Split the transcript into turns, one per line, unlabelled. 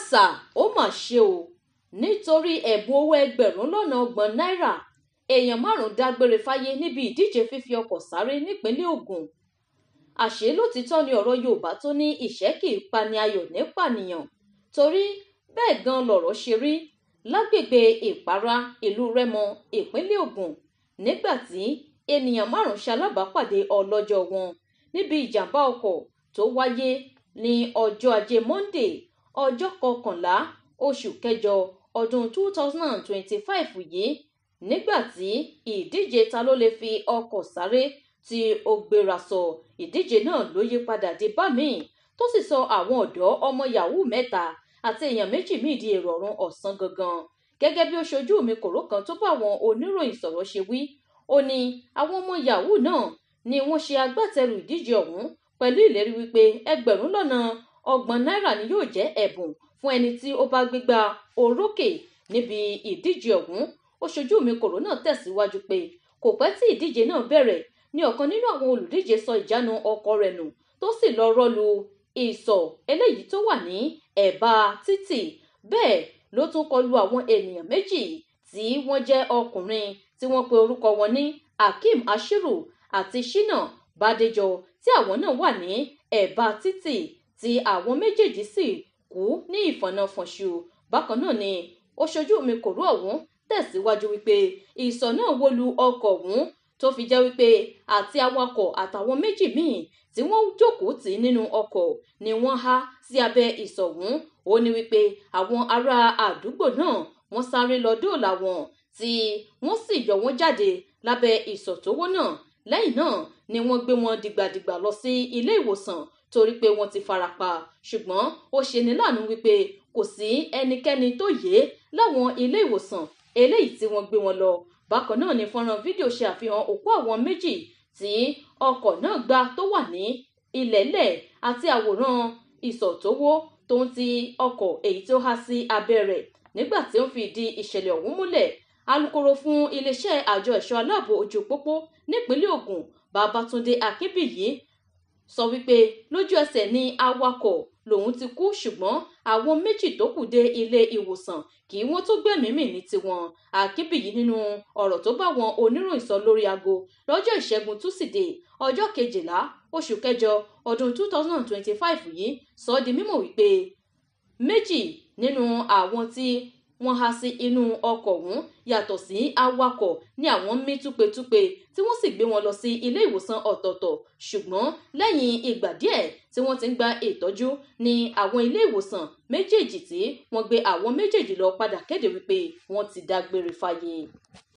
Kàsà, ó mà ṣe o! Nítorí ẹ̀bùn owó ẹgbẹ̀rún lọ́nà 30 náírà, èèyàn márùn-ún dágbére fáyé níbi ìdíje fífi ọkọ̀ sáré nípìnlẹ̀ Ògùn. Àṣé lótìítọ́ ni ọ̀rọ̀ Yorùbá tó ní ìṣẹ́ kì í pani ayọ̀ ní pànìyàn, torí bẹ́ẹ̀ gan lọ̀rọ̀ ṣe rí lágbègbè Ìpara, ìlú Rẹ́mọ, ìpínlẹ̀ Ògùn, nígbà tí ènìyàn márùn-ún ṣalábàápàdé ọlọ́jọ́ wọn níbi ìjàm̀bá ọkọ̀ tó wáyé ní ọjọ́ Ajé Monde, ọjọ́ 11 oṣù kẹjọ ọdún 2025 yìí, nígbà tí ìdíje ta ló lè fi ọkọ̀ sáré tí ó gbéra sọ. Ìdíje náà ló yí padà di bámìí tó sì sọ àwọn ọ̀dọ́ ọmọ yahoo mẹ́ta àti èèyàn méjì míì di èrò ọ̀run ọ̀sán gangan. Gẹ́gẹ́ bí ó ṣojú mi kòró kan tó bá àwọn oníròyìn sọ̀rọ̀ ṣe wí, ó ní àwọn ọmọ yahoo náà ni wọ́n ṣe agbátẹrù ìdíje ọ̀hún pẹ̀lú ìlérí wípé ẹgbẹ̀rún lọ́nà 30 náírà ni yóò jẹ́ ẹ̀bùn fún ẹni tí ó bá gbégbá orókè níbi ìdíje ọ̀hún. Ó ṣojú mi kòró náà tẹ̀síwájú pé kò pẹ́ tí ìdíje náà bẹ̀rẹ̀ ní ọ̀kan nínú àwọn olùdíje sọ ìjánu ọkọ̀ rẹ̀ nù tó sì lọ rọ́lu ìsọ̀ eléyìí tó wà ní ẹ̀bá títì. Bẹ́ẹ̀ ló tún kọlu àwọn ènìyàn méjì tí wọ́n jẹ́ ọkùnrin tí wọ́n pe orúkọ wọn ní Akeem Ashiru àti Shina Bàdéjọ, tí àwọn náà wà ní ẹ̀bá títì, tí àwọn méjèèjì sì kú ní ìfọ̀nàfọ̀nṣù. Bákan náà ni ó ṣojú mi kòró ọ̀hún tẹ̀síwájú wípé ìsọ̀ náà wó lu ọkọ̀ ọ̀hún tó fi jẹ́ wípé àti awakọ̀ àtàwọn méjì míì tí wọ́n jókòó tì nínú ọkọ̀ ni wọ́n há sí abẹ́ ìsọ̀ ọ̀hún. Ó ní wípé àwọn ará àdúgbò náà wọ́n sáré lọ dóòlà wọn, tí wọ́n sì yọ wọ́n jáde lábẹ́ ìsọ̀ tó wó náà. Lẹ́yìn náà ni wọ́n gbé wọn dìgbàdìgbà lọ sí ilé ìwòsàn torí pé wọ́n ti farapa. Ṣùgbọ́n ó ṣeni láàánú wípé kò sí ẹnikẹ́ni tó yè láwọn ilé ìwòsàn eléyìí tí wọ́n gbé wọn lọ. Bákan náà ni fọ́nrán fídíò ṣe àfihàn òkú àwọn méjì tí ọkọ̀ náà gbá tó wà ní ilẹ̀ẹ́lẹ̀ àti àwòrán ìsọ̀ tó wó tó ń ti ọkọ̀ èyí tó há sí abẹ́ rẹ̀. Nígbà tí ó ń fi ìdí ìṣẹ̀lẹ̀ ọ̀hún múlẹ̀, alūkkóró fún iléeṣẹ́ àjọ ẹ̀ṣọ́ aláàbò ojú pópó nípìnlẹ̀ Ògùn, Babátúndé Akínbíyì, sọ wípé lójú ẹsẹ̀ ni awakọ̀ lòun ti kú, ṣùgbọ́n àwọn méjì tó kù dé ilé ìwòsàn kí wọ́n tó gbẹ́mìí mì ní tiwọn. Akínbíyì, nínú ọ̀rọ̀ tó bá àwọn oníròyìn sọ lórí aago lọ́jọ́ Ìṣẹ́gun Túsídẹ̀ẹ́, ọjọ́ 12 oṣù kẹjọ ọdún 2025 yìí, sọ ọ́ di mímọ̀ wípé méjì nínú àwọn tí wọ́n há sí inú ọkọ̀ ọ̀hún yàtọ̀ sí awakọ̀ ní àwọn mí túpetúpe, tí wọ́n sì gbé wọn lọ sí ilé ìwòsàn ọ̀tọ̀ọ̀tọ̀. Ṣùgbọ́n lẹ́yìn ìgbà díẹ̀ tí wọ́n ti ń gba ìtọ́jú ní àwọn ilé ìwòsàn méjèèjì tí wọ́n gbé àwọn méjèèjì lọ padà kéde wípé wọ́n ti dágbére fáyé.